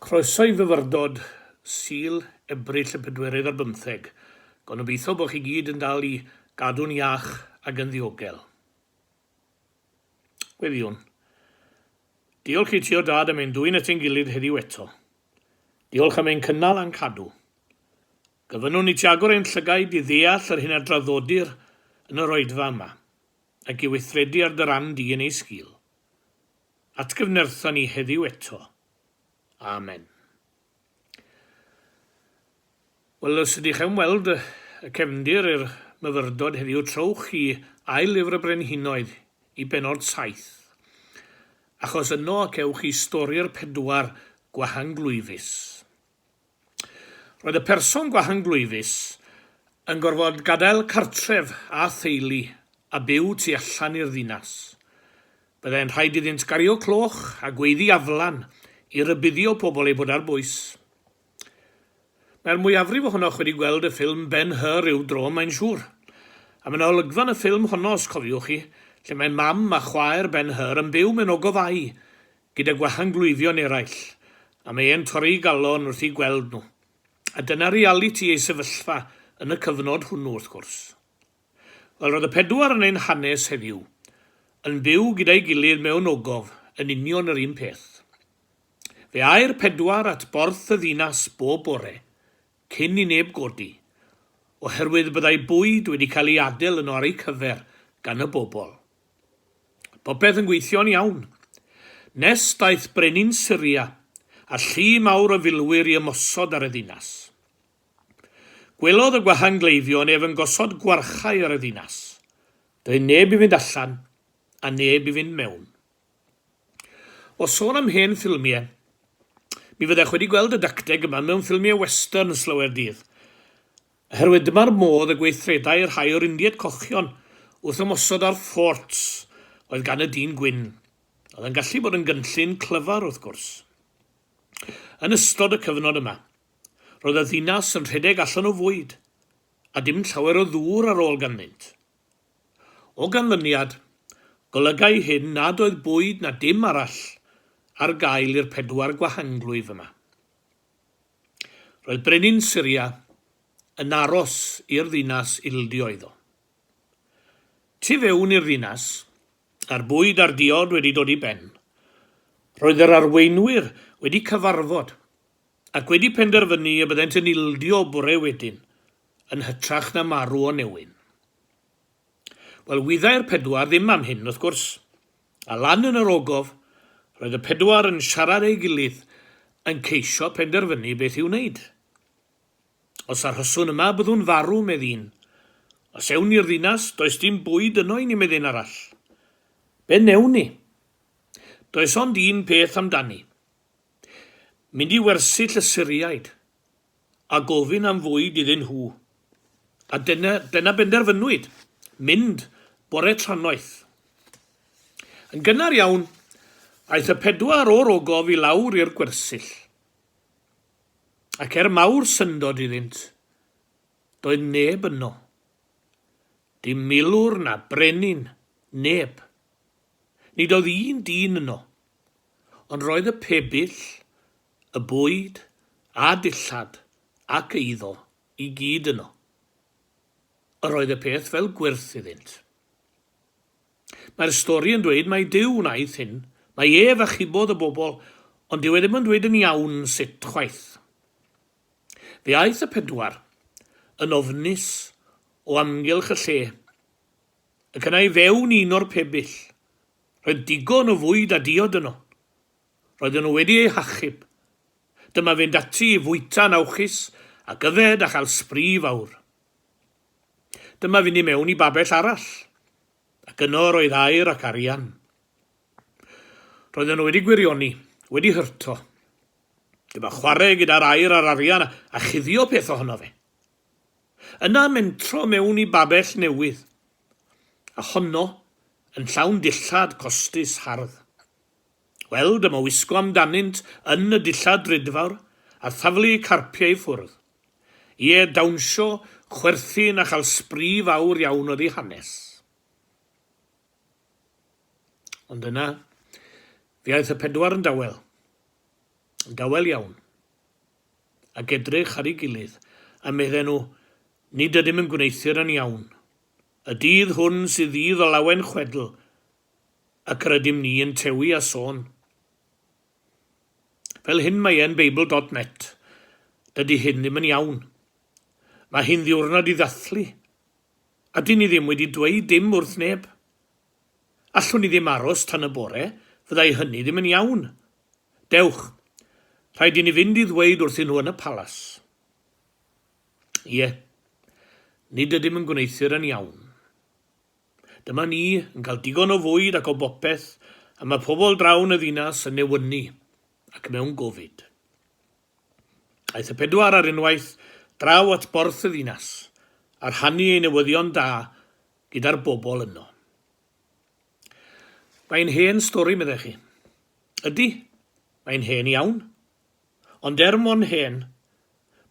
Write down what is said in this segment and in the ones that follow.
Croeso i fyfyrdod Sul, Ebrill y pedwerydd ar bymtheg. Gan obeithio bod chi gyd yn dal i gadw'n iach ac yn ddiogel. Gweddïwn. Diolch i ti o Dad am ein dwyn at ein gilydd heddiw eto. Diolch am ein cynnal a'n cadw. Gofynnwn i ti agor ein llygaid i ddeall yr hyn a draddodir yn yr oedfa yma, ac i weithredu ar dy ran di yn ei sgil. Atgyfnertha ni heddiw eto. Amen. Wel, os ydych am weld y cefndir i'r myfyrdod heddiw, trowch i Ail Lyfr y Brenhinoedd i bennod 7, achos yno y cewch chi stori'r pedwar gwahanglwyfus. Roedd y person gwahanglwyfus yn gorfod gadael cartref a theulu a byw tu allan i'r ddinas. Byddai'n rhaid iddynt gario cloch a gweiddi aflan i rybuddio pobl eu bod ar bwys. Mae'r mwyafrif ohonoch wedi gweld y ffilm Ben Hur ryw dro, mae'n siŵr. A mae 'na olygfa yn y ffilm honno, os cofiwch chi, lle mae mam a chwaer Ben Hur yn byw mewn ogofâu gyda gwahanglwyfion eraill, a mae e'n torri'i galon wrth eu gweld nhw. A dyna realiti ei sefyllfa yn y cyfnod hwnnw, wrth gwrs. Wel, roedd y pedwar yn ein hanes heddiw yn byw gyda'i gilydd mewn ogof yn union yr un peth. Fe âi'r pedwar at borth y ddinas bob bore, cyn i neb godi, oherwydd byddai bwyd wedi cael ei adael yno ar eu cyfer gan y bobl. Popeth yn gweithio'n iawn. Nes daeth brenin Syria a llu mawr o filwyr i ymosod ar y ddinas. Gwelodd y gwahangleifion ef yn gosod gwarchae ar y ddinas. Doedd neb i fynd allan a neb i fynd mewn. O sôn am hen ffilmiau, mi fyddech wedi gweld y dacteg yma mewn ffilmiau western slawer dydd. Oherwydd dyma'r modd y gweithredai rhai o'r Indiaid Cochion wrth ymosod ar fforts oedd gan y dyn gwyn, oedd yn gallu bod yn gynllun clyfar wrth gwrs. Yn ystod y cyfnod yma, roedd y ddinas yn rhedeg allan o fwyd, a dim llawer o ddŵr ar ôl ganddynt. O ganlyniad, golygai hyn nad oedd bwyd na dim arall ar gael i'r pedwar gwahanglwyf yma. Roedd brenin Syria yn aros i'r ddinas ildio iddo. Tu fewn i'r ddinas, a'r bwyd a'r diod wedi dod i ben, roedd yr arweinwyr wedi cyfarfod ac wedi penderfynu y byddent yn ildio bore wedyn yn hytrach na marw o newyn. Wel, wyddai'r pedwar ddim am hyn, wrth gwrs. A lan yn yr ogof, roedd y pedwar yn siarad â'i gilydd, yn ceisio penderfynu beth i'w wneud. Os arhoswn yma, byddwn farw, medd un. Os ewn i'r ddinas, does dim bwyd yno i ni, medd un arall. Be wnewn ni? Does ond un peth amdani. Mynd i wersyll y Syriaid, a gofyn am fwyd iddyn nhw. A dyna, dyna benderfynwyd, mynd bore trannoeth. Yn gynnar iawn, aeth y pedwar o'r ogof i lawr i'r gwersyll. Ac er mawr syndod iddynt, doedd neb yno. Dim milwr na brenin, neb. Nid oedd un dyn yno. Ond roedd y pebyll, y bwyd, a dillad, ac eiddo, i gyd yno. Yr oedd y peth fel gwyrth iddynt. Mae'r stori yn dweud mai Duw wnaeth hyn, mai ef achubodd y bobl, ond dyw e ddim yn dweud yn iawn sut chwaith. Fe aeth y pedwar, yn ofnus, o amgylch y lle, ac yna i fewn i un o'r pebyll. Roedd digon o fwyd a diod yno. Roedden nhw wedi eu hachub. Dyma fynd ati i fwyta'n awchus ac yfed a chael sbri fawr. Dyma fynd i mewn i babell arall, ac yno roedd aur ac arian. Roedden nhw wedi gwirioni, wedi hyrto. Dyma chwarae gyda'r aur a'r arian a chuddio peth ohono fe. Yna mentro mewn i babell newydd, a honno yn llawn dillad costus hardd. Wel, dyma wisgo amdanynt yn y dillad drudfawr a thaflu eu carpiau i ffwrdd. Ie, dawnsio, chwerthin a chael sbri fawr iawn oedd eu hanes. Ond yna, fe aeth y pedwar yn dawel. Yn dawel iawn. Ac edrych ar ei gilydd, a medden nhw, Nid ydym yn gwneuthur yn iawn. Y dydd hwn sydd ddydd o lawen chwedl, ac yr ydym ni yn tewi a sôn. Fel hyn mae e'n Beibl dot net. Dydy hyn ddim yn iawn. Mae hi'n ddiwrnod i ddathlu. A dyn ni ddim wedi dweud dim wrth neb. Allwn ni ddim aros tan y bore, fyddai hynny ddim yn iawn. Dewch, rhaid i ni fynd i ddweud wrthyn nhw yn y palas. Ie, nid ydym yn gwneuthur yn iawn. Dyma ni, yn cael digon o fwyd ac o bopeth, a mae pobl draw yn y ddinas yn newynu ac mewn gofid. Aeth y pedwar ar unwaith draw at borth y ddinas, a rhannu ei newyddion da gyda'r bobl yno. Mae'n hen stori, meddech chi. Ydy, mae'n hen iawn. Ond er mo'n hen,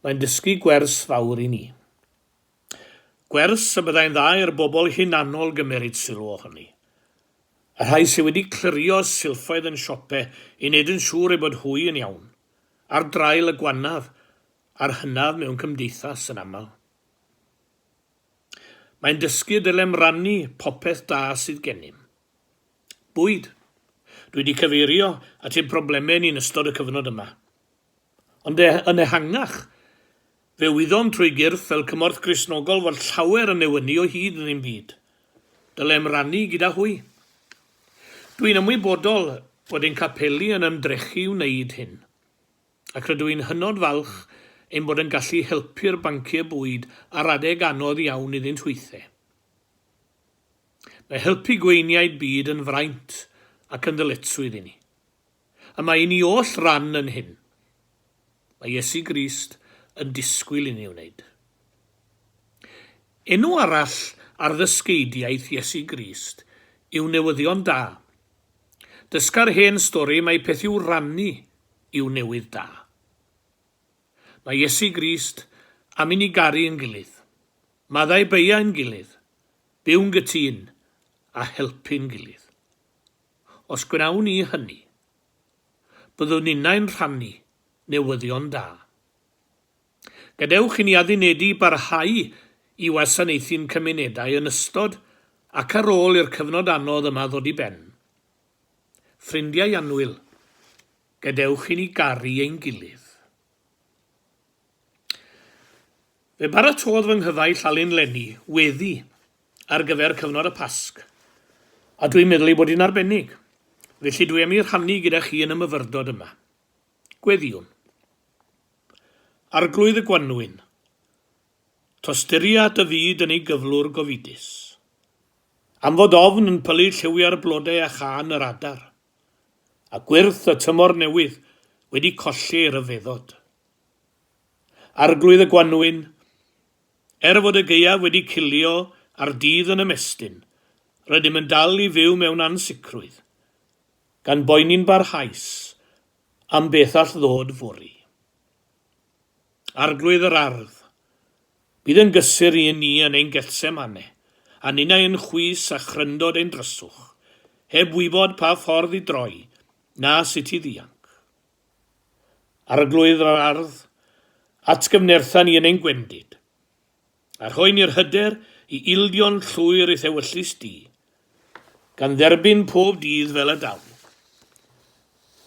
mae'n dysgu gwers fawr i ni. Gwers y byddai'n dda i'r bobl hunanol gymeryd sylw ohoni. Y rhai sydd wedi clirio silffoedd yn siope i wneud yn siŵr eu bod hwy yn iawn, ar draul y gwannaf a'r hynaf mewn cymdeithas yn aml. Mae'n dysgu y dylem rannu popeth da sydd gennym. Bwyd. Dwi wedi cyfeirio at ein problemau ni'n ystod y cyfnod yma. Ond yn ehangach, fe wyddom trwy gyrff fel Cymorth Gristnogol fod llawer yn newynu o hyd yn ein byd. Dylem rannu gyda hwy. Dwi'n ymwybodol bod ein capeli yn ymdrechu i wneud hyn, ac rydw i'n hynod falch ein bod yn gallu helpu'r banciau bwyd ar adeg anodd iawn iddynt hwythe. Mae helpu gweiniaid byd yn fraint ac yn ddyletswydd i ni. Y mae i ni oll ran yn hyn. Mae Iesu Grist yn disgwyl i ni wneud. Enw arall ar ddysgeidiaeth Iesu Grist yw newyddion da. Dysga'r hen stori mai peth i'w rannu yw newydd da. Mae Iesu Grist am i ni garu ein gilydd, maddau beiau ein gilydd, byw'n gytûn a helpu'n gilydd. Os gwnawn ni hynny, byddwn ninnau'n rhannu newyddion da. Gadewch i ni addunedi i barhau i wasanaethu'n cymunedau yn ystod ac ar ôl i'r cyfnod anodd yma ddod i ben. Ffrindiau annwyl, gadewch i ni garu ein gilydd. Fe baratôdd fy nghyfaill Alun Lenny weddi ar gyfer cyfnod y Pasg, a dwi'n meddwl ei bod hi'n arbennig, felly dwi am ei rhannu gyda chi yn y myfyrdod yma. Gweddïwn. Arglwydd y Gwanwyn, tosturia dy fyd yn ei gyflwr gofidus. Am fod ofn yn pylu lliwiau'r blodau a chân yr adar, a gwyrth y tymor newydd wedi colli ei ryfeddod. Arglwydd y Gwanwyn, er fod y gaeaf wedi cilio a'r dydd yn ymestyn, rydym yn dal i fyw mewn ansicrwydd, gan boeni'n barhaus am beth all ddod fory. Arglwydd yr Ardd, bydd yn gysur i ni yn ein Gethsemane, a ninnau yn chwys a chryndod ein dryswch, heb wybod pa ffordd i droi, na sut i ddianc. Arglwydd yr Ardd, atgyfnertha ni yn ein gwendid, a rhoi ni'r hyder i ildio'n llwyr i'th ewyllys di, gan dderbyn pob dydd fel y daw.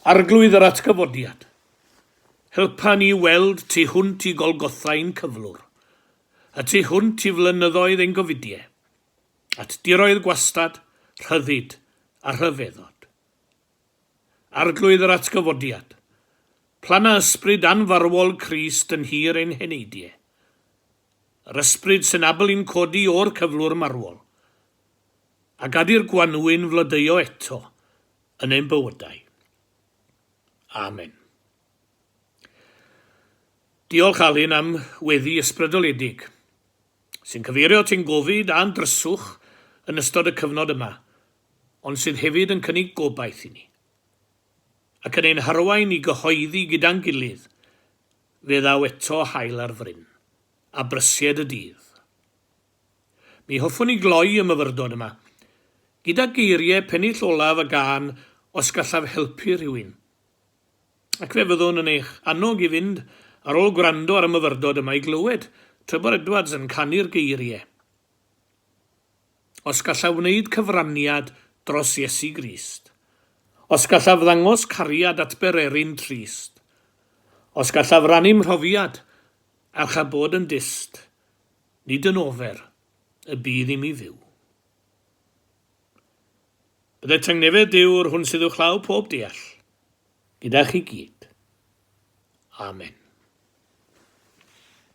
Arglwydd yr Atgyfodiad, helpa ni i weld tu hwnt i Golgotha ein cyflwr, y tu hwnt i flynyddoedd ein gofidie, at diroedd gwastad, rhyddid a rhyfeddod. Arglwydd yr Atgyfodiad, planna ysbryd anfarwol Crist yn nhir ein heneidie. Yr ysbryd sy'n abl i'n codi o'r cyflwr marwol, a gad i'r gwanwyn flodeuo eto yn ein bywydau. Amen. Diolch Alun am weddi ysbrydoledig, sy'n cyfeirio at ein gofid a'n dryswch yn ystod y cyfnod yma, ond sydd hefyd yn cynnig gobaith i ni, ac yn ein harwain i gyhoeddi gyda'n gilydd, fe ddaw eto haul ar fryn, a brysied y dydd. Mi hoffwn i gloi y myfyrdod yma, gyda geiriau pennill olaf y gân Os Gallaf Helpu Rhywun. Ac fe fyddwn yn eich annog i fynd ar ôl gwrando ar y myfyrdod yma i glywed Trebor Edwards yn canu'r geiriau. Os gallaf wneud cyfraniad dros Iesu Grist. Os gallaf ddangos cariad at bererin trist. Os gallaf rannu mhrofiad a cha bod yn dyst, nid yn ofer y bydd i mi fyw. Bydded tangnefedd Duw yr hwn sydd uwchlaw pob deall, gyda chi gyd. Amen.